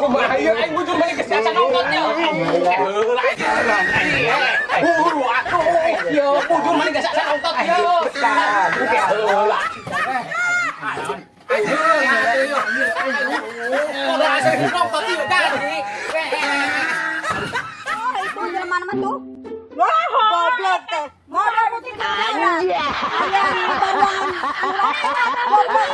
Kumaha ieu aing bujur balik geus acan nonton nya. Heula buru atuh. Yo bujur balik geus acan nonton yo. Heula. Oh, itu jelema mah tuh. Goblok teh. Modal putih kamera. Aya baruangan. Goblok.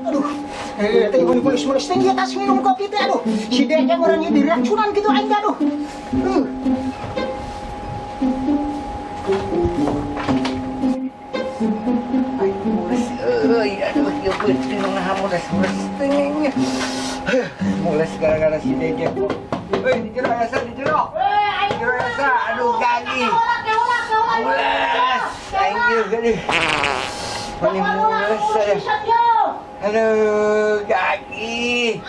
Aduh, teh manis-manis teh di atas minum kopi teh, aduh. Si Dek orangnya diracunan gitu aing aduh. Ay, mules euy, aduh ieu peuting naha mules-mules teh nya. Mules gara-gara si Dek. Euy, di jero asa di jero. Jero asa, aduh kaki. Mules, aing ieu geuning. Paling mules saya. Aduh, kaki.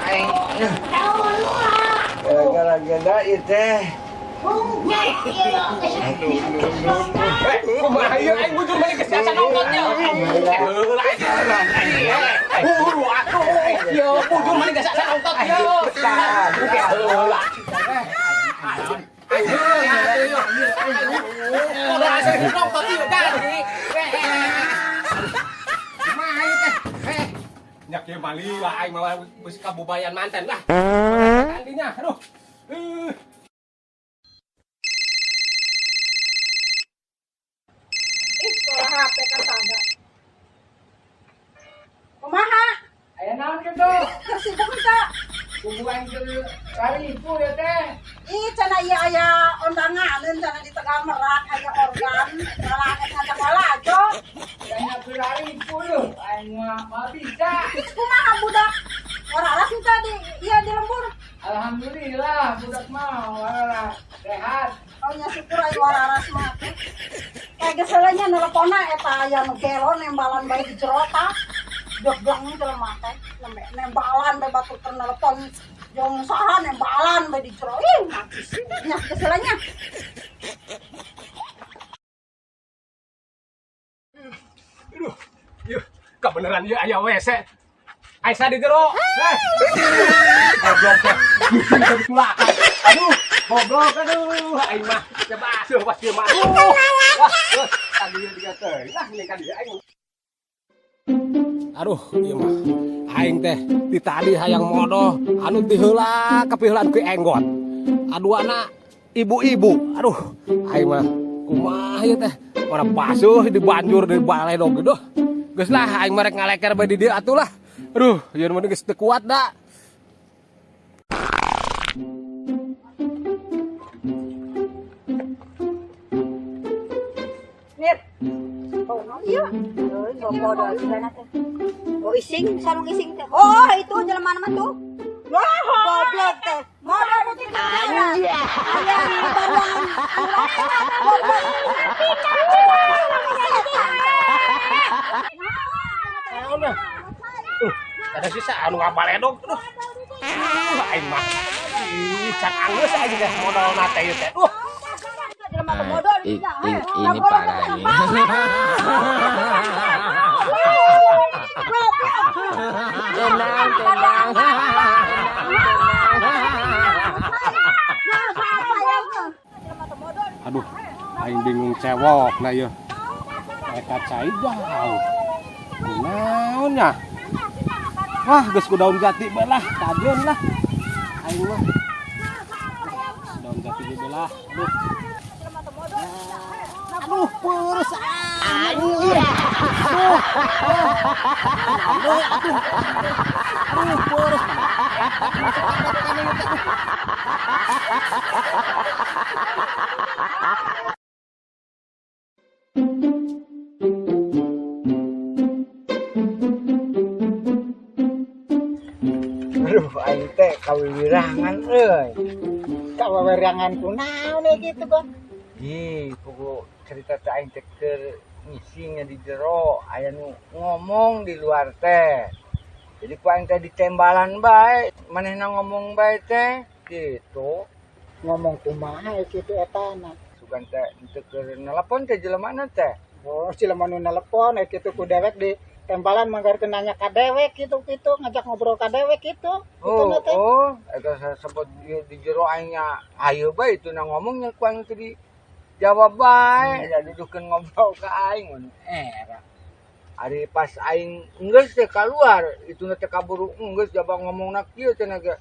Aing. Gara-gara geda ieu teh. Kumaha ieu aing bujur balik geus acan nonton nya. Heula. Buru atuh. Yo bujur balik geus acan nonton yo. Heula. Nyak ieu mali lah aing mah geus kabubayan manten lah. Kandinya, aduh. HP kasada. Kumaha? Aya naon kitu? Keur sibuk teu? Hubungan keur karipu ya teh. Ih, cenah ieu aya ondanganeun cenah di Tegal Merak aya organ, malah ngajak balajo. Aya keur karipu leuh, aing mah bisa. Kumaha budak? Wararas teu di ieu di lembur? Alhamdulillah budak mah wararas sehat. Oh nya syukur aya wararas mah. Kayak geselanya nelponna eta aya nu gelo nembalan bae di jero tah. Joglang jelema teh nembalan bae batur keur nelpon jeung saha nembalan bae di jero. Ih, najis. Nya geselanya. Aduh, ieu kabeneran ieu aya WC. Aisyah di jero. Heh. Goblok teh. Aduh, goblok aduh aing mah teu basuh pasti mah. Wah, tadi dia teh. Lah ini kan dia aing. Aduh, ieu mah aing teh ti tadi hayang modoh anu ti heula kapiheulaan ku enggot. Aduana ibu-ibu. Aduh, aing mah kumaha ieu teh? Ora basuh di banjur di baledog geduh. Geus lah aing mah rek ngaleker bae di dieu atuh lah. Aduh, ieu mah geus teu kuat da. Mir. Oh, iya. Oh, ising, sarung ising teh. Oh, itu jelema mah tuh. Goblok teh. Modal putih kamera. Aya baruangan. Goblok. Ada sisa anu ngabaledog aduh. Aing mah. Ih, cak anggeus aing teh modalna teh ieu teh. Duh. Ini parah ini. Tenang, tenang. Aduh, aing bingung cewok na ieu. Eta cai jauh. Kunaon nya? Wah, geus ku daun jati bae lah, kajeun lah. Aing mah. Daun jati bae lah. Aduh. Aduh, peurus aduh. Aduh. Aduh, aduh. Aduh, peurus. Aduh, aing teh kawiwirangan euy. Kawiwirangan kunaon we kitu, Bang? Ih, pokok cerita teh aing teh keur ngising di jero, aya nu ngomong di luar teh. Jadi ku aing teh ditembalan bae, manehna ngomong bae teh Gitu. Ngomong kumaha kitu etana. Sugan teh teu keur nelepon teh jelemana teh. Oh, jelema nu nelepon kitu ku dewek di tembalan manggarkeun nanya ka dewek kitu-kitu, ngajak ngobrol ka dewek kitu. Oh, Kitu teh. oh, eta sebut ieu di jero aing nya hayu bae itu na ngomongnya ku aing teh di jawab bae, da dudukeun ngobrol ka aing mun era. Ari pas aing enggeus teh kaluar, ituna teh kaburu enggeus jaba ngomongna kieu cenah ge.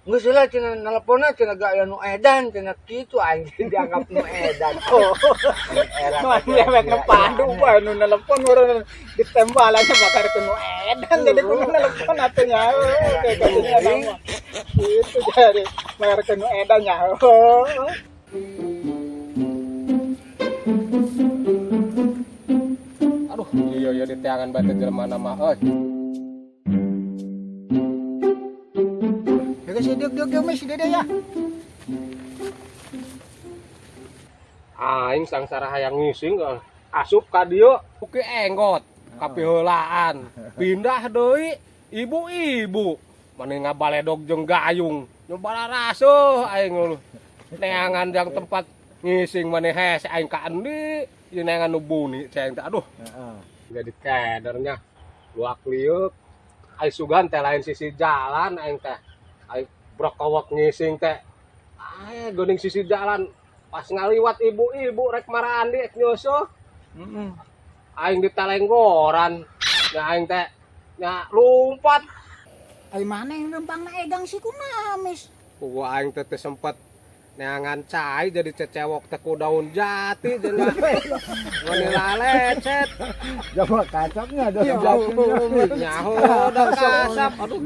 Geus heula cenah neleponna cenah ge aya nu edan cenah kitu aing dianggap nu edan. Oh, Era mah dewek ngepadu bae nu nelepon urang di tembalannya bakarkeun nu edan jadi kudu nelepon atuh nya. Oke, kadinya nama. Itu jadi bakarkeun nu edan nya. Oh. Aduh, iya iya diteangan bae teh jelema mah euy. Ya geus diuk diuk diuk si Dede ya. Aing sangsara hayang ngising asup ka dieu uki enggot kapiheulaan. Pindah deui ibu-ibu mani ngabaledog jeung gayung. Nyoba raseuh aing lu. Neangan jang tempat ngising mani hese aing ka endi ieu neangan nu buni cai aing teh aduh. Heeh. Jadi kedernya luak liuk aing sugan teh lain sisi jalan aing teh aing brokowok ngising teh aing geuning sisi jalan pas ngaliwat ibu-ibu rek marandi rek nyusuh Heeh. aing ditalenggoran nya aing teh nya lumpat Ai mana yang rempangna egang si kumaha mis. puguh aing teh teu sempet neangan cai jadi cecewok teh ku daun jati jeung meni lalecet Jaba kacapnya dah. nyaho da kasap aduh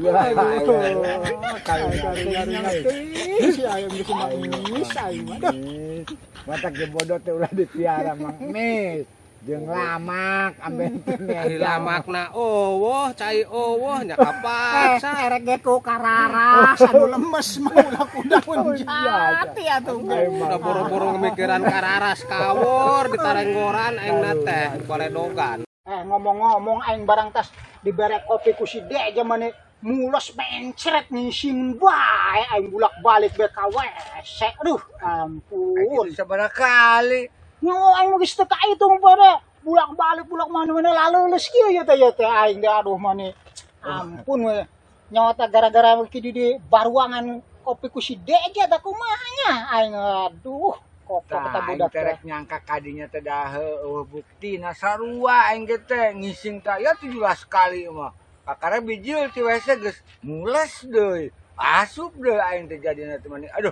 Si ayam geus manis aing mah. Aduh. Matak ge bodoh teh ulah dipiara Mang Mis. Jeung lamak amben teh Ari lamakna eueuh cai eueuh nya kapaksa Erek ge ku kararas anu lemes mah ulah ku daun jati atuh. udah boro-boro mikiran kararas kawur ditarenggoran aing na teh baledogan. Ngomong-ngomong aing barang tas dibere kopi ku si Deje mane mules mencret ngising bae aing bulak-balik be ka WC. Aduh, ampun. Sabaraha kali. Nyawa aing mah geus teu kaitung pada bulak-balik bulak mana-mana laleuleus kieu ya teh aing teh aduh mane. Ampun we. Nyawa teh gara-gara kieu di baruangan kopi ku si Deje teh kumaha nya aing aduh kopi Tah, kita aing budak teh teh. rek nyangka kadinya teh dah eueuh buktina sarua aing ge teh ngising teh ya 17 kali mah. Kakara bijil ti WC geus mules deui. Asup deui aing teh jadina teh mani. Aduh.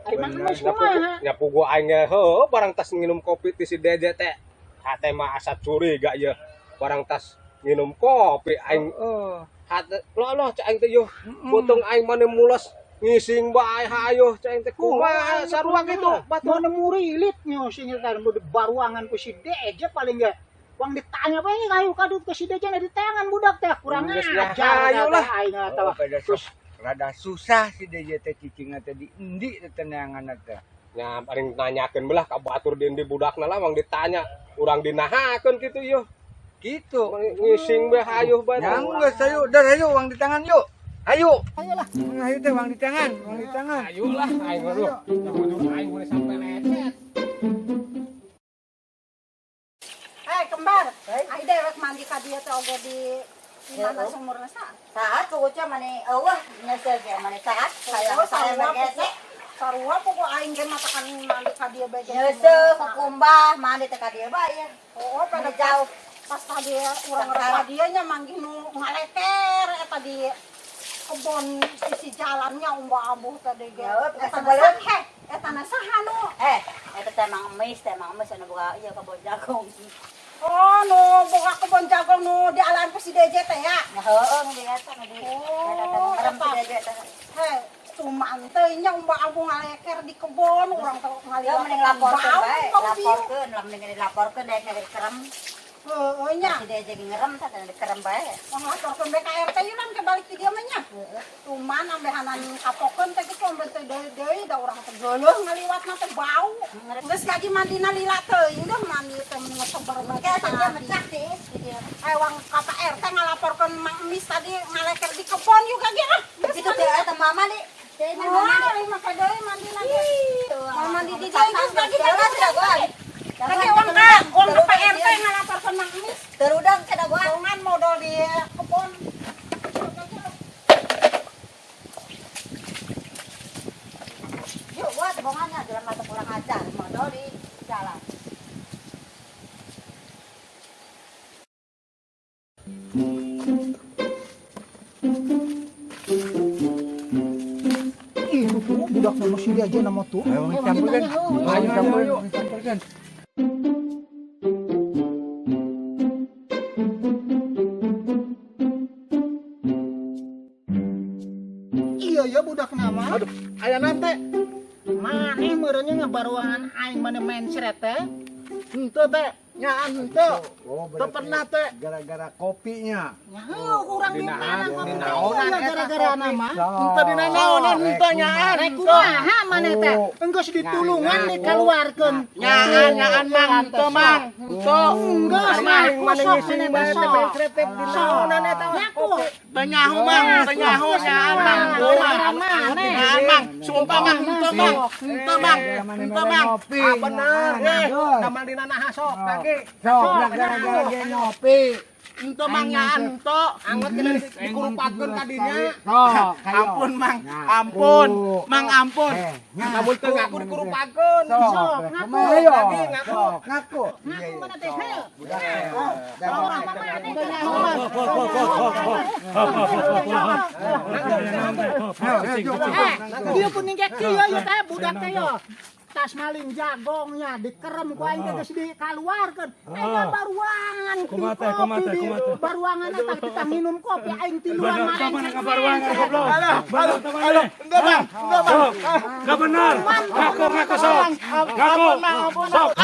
Ari mang geus kumaha? Nya puguh aing ge heueuh barang tas nginum kopi ti si Deje teh hate mah asa curiga ieu barang tas nginum kopi aing Heeh. hate loh loh cai aing teh yuh beuteung aing mane mules ngising bae hayoh cai aing teh kumaha sarua kitu batur Mana murilit nyo sing eta baruangan ku si Deje paling ge. Wang ditanya bae kayu kadut ke si Deje na di tangan budak teh kurang Geus nya ajar hayu lah. aing teh. Oh, pada rada susah si DJ teh cicingna teh di endi teh teneanganna teh. Nya paling nanyakeun belah ka batur di endi budakna lah wang ditanya urang dinahakeun kitu ieu Gitu. ngising bae hayuh bae Yang geus ayo, dar ayo uang di tangan yuk. Ayo. Ayolah. Ayo teh uang di tangan, uang di tangan. ayo lah aing mah duh ujung aing boleh sampai lecet. Kembar. Ai dewek mandi ka dieu teh oge di mana sumurna sa? Saat pokoknya mane eueuh nyesel ge mane saat saya Oh, saya sarua begese sarua pokok aing ge matakan mandi ka dieu bae. nyesel kukumbah mandi teh ka dieu bae ya. Oh, pada Mane jauh. Pas tadi urang ka dieu nya manggih nu ngaleker eta di kebon sisi jalannya umba abuh tadi ge. Ya, Eta na sebelum- saha? Eta na saha nu? Eta teh Mang Mis anu boga ieu kebon jagung. Oh, nu boga kebon jagung nu di alaan ku si DJ teh ya. Nah, heueuh di eta nu di Oh, eta teh ngerem si eta. DJ teh. Heh, cuman teh nya umba abuh ngaleker di kebon urang teh Ya ngaliwat. mending laporkeun Bau, bae, bau biu. laporkeun, lah mending dilaporkeun daek dikerem. Heueuh nya. Si DJ ge ngerem teh dikerem bae. Wong laporkeun BKRT ieu kan kebalik ti dieu mah nya. Cuman ambehanan kapokeun teh kitu ambe teh deui-deui da urang teh geuleuh ngaliwatna teh bau. Geus lagi mandina lila teuing deh mandi teh mending ngeseber bae. Kayak teh mecak sih di dieu. Wang ka Pak RT ngalaporkeun Mang Emis tadi ngaleker di kebon juga ge ah. Geus Itu teh eta mama di. Teh mama di. Di lagi lagi. Lagi uang ka, uang ke PRT ngalaporkeun Mang Emis. Terudang kedagoan. Bongan modal di kebon. Yuk, buat bongannya dalam mata kurang ajar, modal di jalan. Ih, tuh budak nama si aja nama tuh. Ayo campurkan. Ayo campur, campurkan. Iya ya budak nama. Aduh, aya nante. Maneh meureunnya ngabaruangan aing mane mencret teh. Henteu teh, nyaan henteu. Oh, Teu pernah teh. Gara-gara kopinya. Ya heuh urang di mana kopi teh dinaonan iya eta gara-gara nama. Henteu dinanaonan henteu nyaan. Rek kumaha maneh teh? Enggeus ditulungan dikaluarkeun. Nyaan, nyaan mang, henteu mang. Henteu. Enggeus Aing ngaku mana sok ngising maneh bae teh teh sok. mencret teh dinaonan eta. Ngaku. Tenyahu mang, tenyahu nyaan mang, Gara-gara maneh. nyaan mang, sumpah mang, henteu mang, henteu mang, henteu mang. Ah bener. Damal dina naha sok lagi. Sok, gara-gara dia ngopi. Henteu mang nyaan henteu. Anget kena dikurupakeun ka dinya. Sok, kayo. Ampun mang, ampun, mang ampun. Lamun teu ngaku dikurupakeun. Sok, ngaku. Ayo, Lagi, ngaku. Sok, ngaku. Ngaku mana teh? Heuh. Budak. Dia pun ningkek kieu ieu teh budak teh yo. Tas maling jagongnya dikerem ku aing teh geus dikaluarkeun. Aing baruangan di kopi di baruangan eta kita minum kopi aing tiluan maneh. Aduh, aduh, aduh, enggak bang, enggak bang. Enggak benar. Ngaku ngaku sok. Ngaku. Ampun mang, ampun. Sok.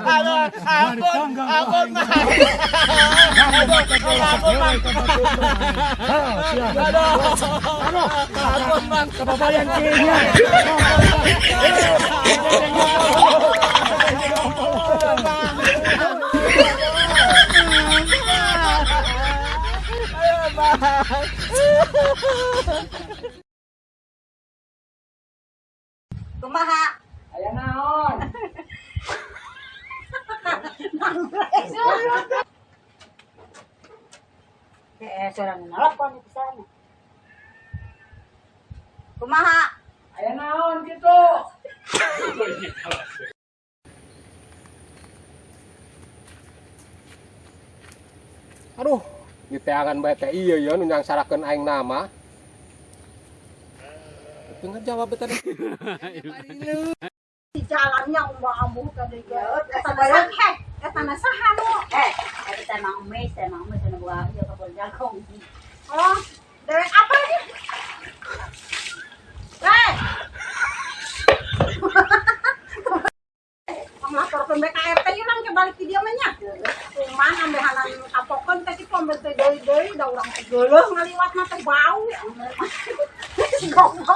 Aduh, ampun, ampun mang. Aduh, ampun mang. Aduh, ampun mang. Kebabayan kayaknya. Kumaha? Aya naon? Seorang nelpon di sana. Kumaha? Aya naon kitu? Aduh, diteangan bae teh iya ya nu nyangsarakeun aing nama. Tapi ngejawab tadi. Di jalannya umbah ambuh tadi ge. Eta saha? Eta na saha nu? Eta teh Mang Emis, teh Mang Emis anu boga ieu kebon jagung. Oh, dewek apa sih? Hei. Ngelaporkeun BKRT ieu nang ke balik di dieu mah nya. Kumaha ambehanan kapokeun teh kitu ambe teh deui-deui da urang teh geuleuh ngaliwatna teh bau. Si goblok.